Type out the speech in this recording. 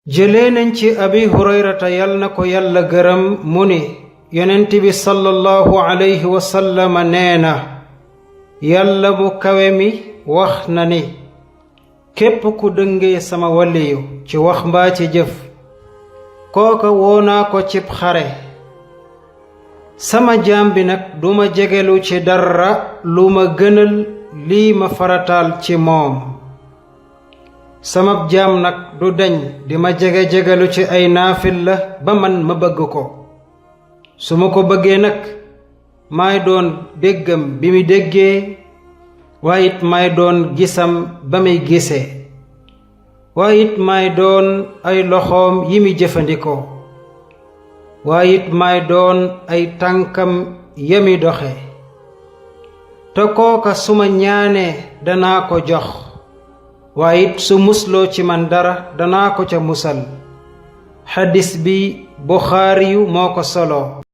jëlee nañ ci abi hurayrata yal na ko yàlla gërëm mu ni yonent bi sallallahu alayhi wa sallam nee na yàlla mu kawe mi wax na ni képp ku dëngee sama waliyu ci wax mbaa ci jëf kooka woonaa ko cib xare sama jaam bi nag duma jegelu ci dara lu ma gënal lii ma farataal ci moom samab jaam nag du deñ di ma jege-jegelu ci ay naafil la ba man ma bëgg ko su ma ko bëggee nag maay doon déggam bi mu déggee waaye it maay doon gisam ba muy gisee waaye it maay doon ay loxoom yi muy jëfandikoo waaye it maay doon ay tànkam ya muy doxe te kooka su ma ñaanee danaa ko jox waaye it su musloo ci man dara danaa ko ca musal xadis bi Buxaari yu moo ko solo